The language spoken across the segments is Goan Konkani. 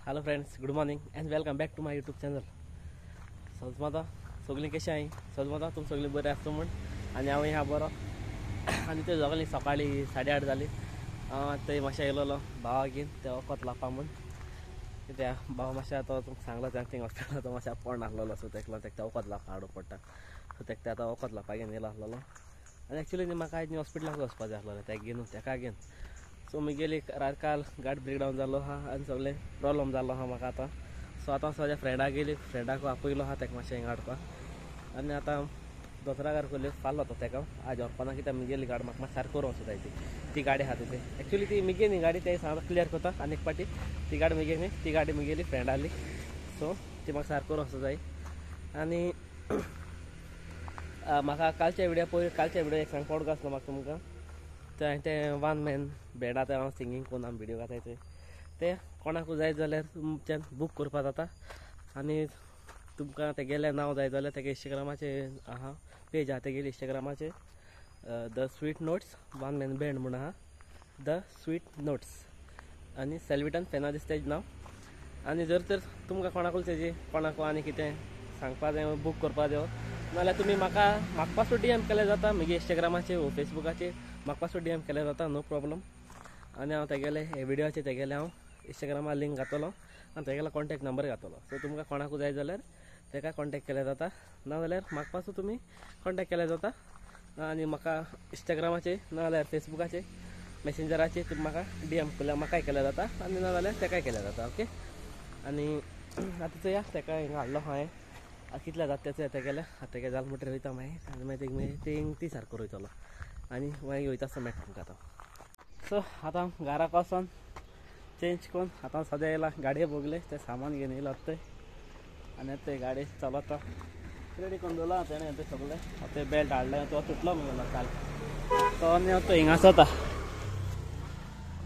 Hello friends, good morning and welcome back to my YouTube channel. सजमाता सगळीं कशें आहाय? सजमाता तुम सगळीं बरें आसता म्हूण आनी हांव ह्या बरो. आनी ते सगळीं सकाळीं 8:30 जाली. हांव थंय मातशें येयलोलो भावाक घेवन ते वखद लावपा म्हूण. कित्याक भाव मातशें तो तुमकां सांगलो तें थिंग हॉस्पिटलान तो मातशें पडून आसलेलो. सो तेका लागून तेका वखद लावपाक हाडूंक पडटा. सो तेका आतां वखद लावपाक घेवन येयलो आसलेलो. आनी एक्चुली न्ही म्हाका आयज न्ही हॉस्पिटलाक वचपा जाय आसलेलें तेका घेवन तेका घेवन. सो मुगेली काल गाडी ब्रेकडावन जाल्लो आहा आनी सगळें प्रोब्लम जाल्लो आहा म्हाका आतां. सो आतां सगळ्या फ्रेंडाक गेली, फ्रेंडाक आपयलो आहा तेका मातशें हिंगा हाडपाक. आनी आतां दोतोरागार करून फाल्लो तो तेका आज व्हरपाना कित्याक मुगेली गाडी म्हाका मातशें सारको करूंक जाय. ती ती गाडी आहा तिथे एक्चुली ती मुगे न्ही गाडी, ते सांग क्लियर करता. आनी एक पाटी ती गाडी मुगे न्ही, ती गाडी मुगेली फ्रेंडाली. सो ती म्हाका सारको करूंक जाय. आनी म्हाका कालच्या विडियो पळय, कालच्या विडियो एक सांगपाक आसलो म्हाका तुमकां. तें तें वन मॅन बँडा तें हांव सिंगींग करून आमी विडियो घाताय थंय. तें कोणाकूय जाय जाल्यार तुमच्यान बूक करपा जाता. आनी तुमकां तेगेलें नांव जाय जाल्यार तेगे इंस्टाग्रामाचेर आहा पेज आहा तेगेली इंस्टाग्रामाचेर, the sweet notes one man band म्हूण आहा, the sweet notes. आनी सेल्विटन फेर्नांदीस तेजें नांव. आनी जर तर तुमकां कोणाकूय तेजी कोणाकूय आनी कितें सांगपा जाय, बूक करपा जाय नाल्यार तुमी म्हाका म्हाका डी एम केल्यार जाता. म्हगे इंस्टाग्रामाचेर वो फेसबुकाचेर म्हाका डी एम केल्यार जाता, नो प्रोब्लम. आनी हांव तेगेले हे विडियोचे तेगेले हांव इंस्टाग्रामार लिंक घातलो आनी तेगेलो कॉन्टेक्ट नंबर घातलो. सो तुमकां कोणाकूय जाय जाल्यार तेका कॉन्टेक्ट केल्यार जाता, नाजाल्यार म्हाका पासून तुमी कॉन्टेक्ट केल्यार जाता. आनी म्हाका इंस्टाग्रामाचेर नाजाल्यार फेसबुकाचेर मॅसेंजराचेर तुमी म्हाका डी एम केल्यार म्हाकाय केल्यार जाता आनी नाजाल्यार तेकाय केल्यार जाता. ओके. आनी आतां चोया तेका हिंगा हाडलो हांवें. आतां कितले जाता तें चोया तेगेलें. आतां तेगे जालें म्हणटकीर वयता मागीर आनी मागीर मागीर ती ती सारको रोयतलो आनी मागीर वयता आसतना मेळटा तुमकां आतां. सो आतां घराक वचोन चेंज करून आतां सद्या येयला गाडये भोगले तें सामान घेवन येयला आतां. आनी आतां ते गाडी चलता रेडी करून दवरला तेणें तें सगळें. आतां ते बेल्ट हाडलें, तो तुटलो मुगेलो काल. तो आनी आतां हिंगा आसता,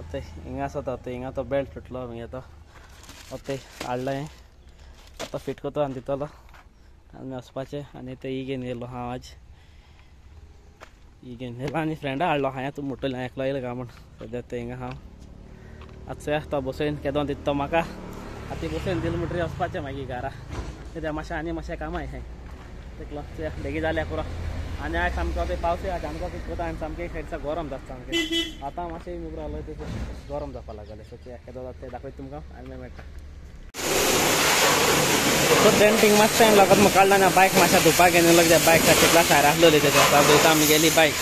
आतां हिंगा आसता, आतां हिंगा तो बेल्ट तुटलो मुगे तो. आतां हाडलें आतां फिट करता आनी दितलो आनी वचपाचें. आनी ते ही घेवन येयलो हांव आज, ही घेवन येयलो आनी फ्रेंडा हाडलो हांवें. तूं मोटोलो एकलो येयलो काय म्हूण सद्या ते हिंगा हांव. आतां चोया तो बसोवन केदो दिता तो म्हाका. आतां बसोवन दिलें म्हणटकीर वचपाचें मागीर घरा. कित्याक मातशें आनी मातशें कामां आहाय तेका. चोया बेगीन जाल्यार पुरो. आनी आयज सामको ते पावस सामको कितें करता आनी सामकें सायडीचा गरम जाता सामकें. आतां मातशें मुगरो आसलो ते गरम जावपाक लागलें. सो चोया केदो जाता तें दाखयता तुमकां आनी मागीर मेळटा. सो डेंटींग मातशें टायम लागत म्हाका काडला ना. बायक मातशें धुवपाक घेवन येयलो कित्याक बायक चिखला सायर आसलेली तेच्या. आतां धुयता आमगेली बायक.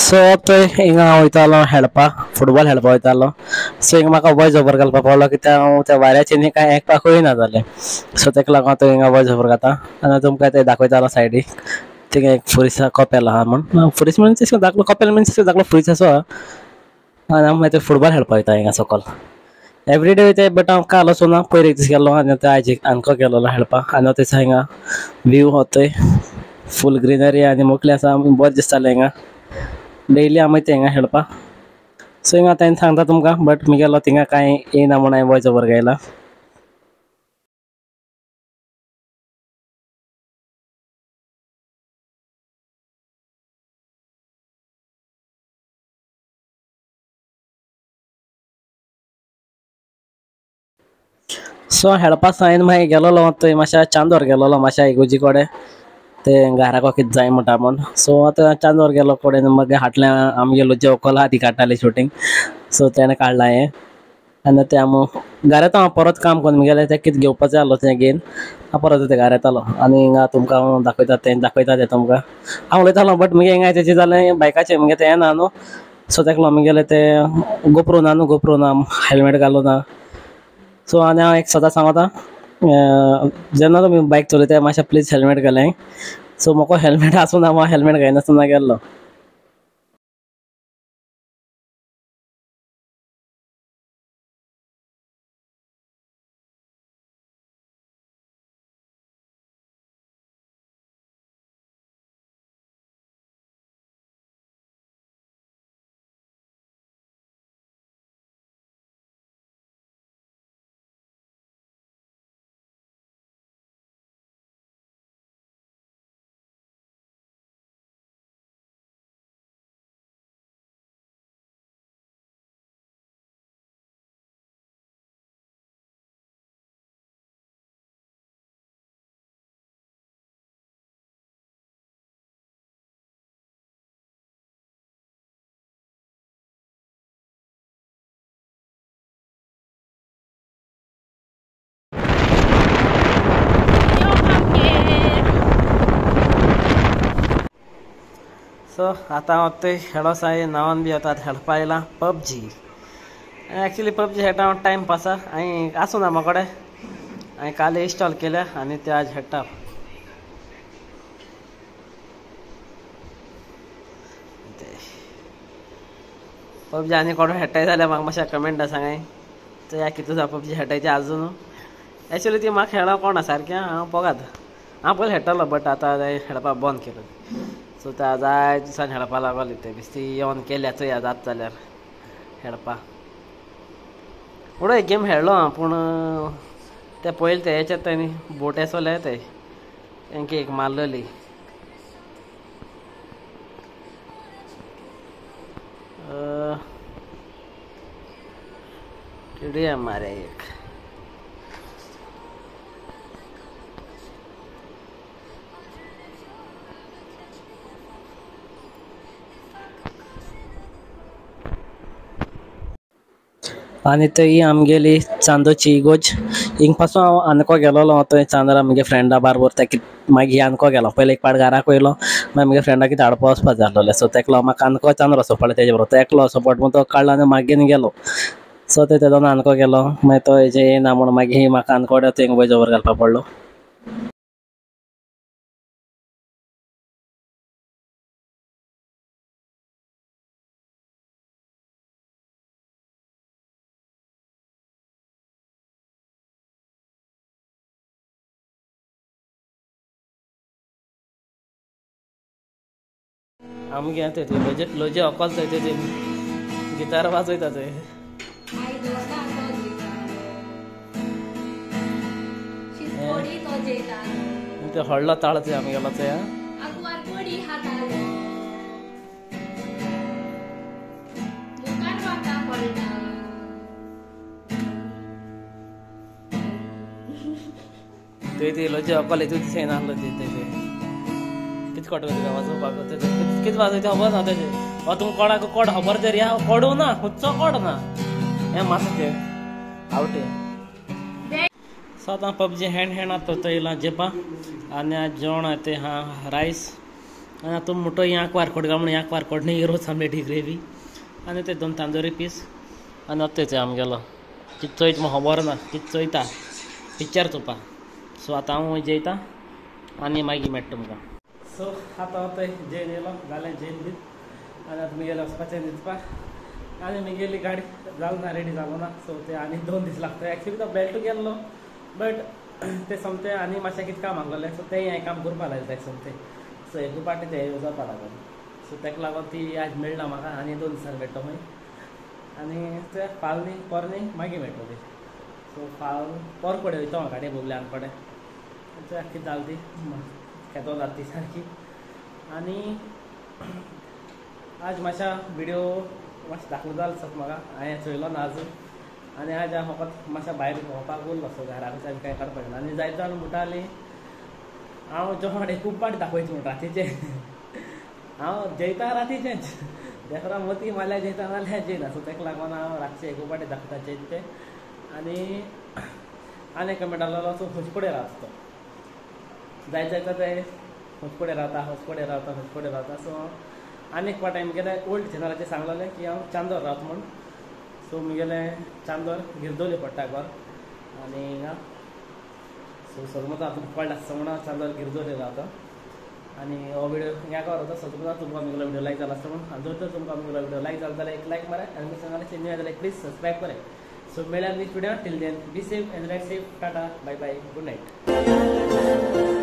सो थंय हिंगा हांव वयतालो खेळपाक, फुटबॉल खेळपाक वयतालो. सो हिंगा म्हाका वॉयस ओवर घालपाक पडलो कित्याक हांव त्या वाऱ्याचेर न्ही कांय आयकपाकूय ना जालें. सो तेका लागून हांव हिंगा वॉयस ओवर घाता आनी तुमकां तें दाखयतालो सायडीक थिंगा एक फुरीस कपेल आहा म्हूण. फुरीस मिन्स धाकलो कपेल मिन्स धाकलो फुरीस असो आहा. आनी हांव मागीर फुटबॉल खेळपाक वयता हिंगा सकल एवरीडे वयता, बट हांव काल वचूना, पयर एक दीस गेल्लो आनी आतां आयज आमकां गेल्लो खेळपाक. आनी थंयसर हिंगा व्यू हो थंय फूल ग्रिनरी आनी मोकळी आसा, बरें दिसतालें हिंगा. डेली आमी वयता हिंगा खेळपाक. सो हिंगा तें सांगता तुमकां, बट मुगेलो थिंगा कांय येयना म्हूण हांवें वॉयस ओवर घायला. सो खेळपा सायन मागीर गेलोलो थंय मातशा चांदोर गेलोलो मातशा इगोजी कडेन, ते घराको कितें जाय म्हणटा म्हूण. सो आतां चांदोर गेलो कडेन मागीर हाटल्या आमगेलो जे व्हंकल आहा ती काडटाली शुटींग. सो तेणें काडलां हें. आनी तें आम घरा येता हांव परत काम करून मुगेलें तें कितें घेवपाचें आहलो तें घेवन हांव परत तें घरा येतालो. आनी हिंगा तुमकां हांव दाखयता तें दाखयता तें तुमकां हांव उलयतालो, बट मुगे हिंगा तेजें जालें बायकाचें मुगे तें येना न्हू. सो तेका लागून मुगेलें तें गोप्रो ना न्हू, गोप्रो ना, हेल्मेट घालूं ना. सो आनी हांव एक सदां सांगता, जेन्ना तुमी बायक चलयता मातशें प्लीज हेल्मेट घालाय. सो म्हाका हेल्मेट आसूं ना, हांव हेल्मेट घायनासतना गेल्लो. सो आतां हांव थंय खेळो साय नांवान बी आतां खेळपा आयला पबजी. एक्चुली पबजी खेळटा हांव टायम पासा, हांवें आसूं ना म्हाका कडेन, हांवें काल इन्स्टॉल केल्या आनी ते आज खेळटा. पबजी आनी कोण खेळटाय जाल्यार म्हाका मातशें कमेंटा सांगाय चया कितें जाता पबजी खेळटाय ती आजून. एक्चुली ती म्हाका खेळा कोणा सारकें हांव पगात, हांव पयलीं खेळटालो बट आतां खेळपाक बंद केलो. सो ते जाय दिसान खेळपा लागली ते बेश्टी येवन केल्या चोया जाता जाल्यार खेळपा. फुडें एक गेम खेळ्ळो हांव, पूण ते पयले ते हेच्यात ते न्ही बोट आसले ते तेंका एक मारलेली. टीडीएम मारे एक. आनी थंय आमगेली चांदोची इगोज हिंग पासून हांव आनको गेलोलो थंय चांदरा म्हगे फ्रेंडा बारबर तेका मागीर आनको गेलो. पयलीं एक पाट घराक वयलो, मागीर म्हगे फ्रेंडा कितें हाडपा वचपा जाय आसलोलें. सो तेका लागून म्हाका आनको चांदरा वचपा पडलें तेजे बरोबर. तो एकलो असो पट म्हूण तो काडलो आनी मागीर गेलो. सो ते तेदोना आनको गेलो, मागीर तो हेजें येयना म्हूण मागीर म्हाका आनकोडे थंय वॉयस ओवर घालपा पडलो. आमगे ते लोजे अकल थंय ते गिटार वाजयता थंय. ते व्हडलो ताळ थंय आमगेलो थंय. थंय ती लोजे अकल हितून दिसना आसलो ती तेजे कितें कोट वाजोवपाक कितें वाजयता खबर ना तेजें. वा तुमकां कोणाक कोड खबर तरी आहा, कोडू ना, खुदचो कोड ना, हें मातशें तें आवटे. सो आतां पबजी हँड हँड आतां थंय येयला जेपा. आनी आज जेवण आहा तें आहा रायस आनी आतां मोटो याक वारकोट घाल म्हणून याक वारकोट न्ही रोस आमलेटी ग्रेवी आनी ते 2 तांदोरी पीस. आनी आतां तें आमगेलो कितें चोयता म्हाका खबर ना, कितें चोयता पिक्चर चोवपा. सो आतां हांव जेयता आनी मागीर मेळटा तुमकां. सो आतां हांव थंय जेवन येयलो, जालें जेवन बी आनी आतां मुगेलें वचपाचें न्हिदपाक. आनी मुगेली गाडी जाल ना, रेडी जालो ना. सो ते आनी 2 दीस लागता. एक्चुली तो बेल्टू गेल्लो बट ते सोमतें आनी मातशें कितें काम आसलेलें. सो तें हांवें काम करपा लायलें तेका सोमतें. सो एक पाटी तें जावपा लागून सो तेका लागून ती आज मेळना म्हाका आनी 2 दिसान मेळटलो मागीर. आनी ते फाल न्ही पर न्ही मागीर मेळटली. सो फाल पर कडेन वयता हांव गाडये बोगले आमकडे कितें जाल ती खेतो जाता ती सारकी. आनी आज मातशा विडियो मातशें दाखलो जालो सत म्हाका, हांवें चोयलो ना आजून. आनी आज हांव फकत मातशें भायर भोंवपाक उरलो. सो घरा कडेन कांय काडपाक ना. आनी जायते जाण म्हणटाली हांव जेवण खूब पाट दाखयता म्हूण रातीचें. हांव जेयता रातीचेंच, देखरा मती मारल्यार जेयता नाल्यार जेयना. सो तेका लागून हांव रातचें एक पाटी दाखयता जेयता तें. आनी आनी कमेंट आसलेलो सो खंयचे कडेन रावता तो, जायत जायता ते खंयचे कडेन रावता, खंयचे कडेन रावता, खंयचे कडेन रावता. सो आनी एक पाट हांवें मुगेले ओल्ड चॅनलाचेर सांगलेलें की हांव चांदोर रावता म्हूण. सो मुगेलें चांदोर गिरदोली पडटा घर. आनी सो सगळो आतां कळटा आसता म्हणून चांदोर गिरदोली रावता. आनी हो विडियो ह्या खबर वता. सो तुमकां मुगेलो विडियो लायक जाला आसता म्हणून. आनी जर तर तुमकां मुगेलो विडियो लायक जाला जाल्यार एक लायक मारात आनी चॅनलाचेर न्यू जाल्यार प्लीज सबस्क्रायब करात. सो मेळ्या next video. Till then be safe and ride safe. Tata, bye bye, good night.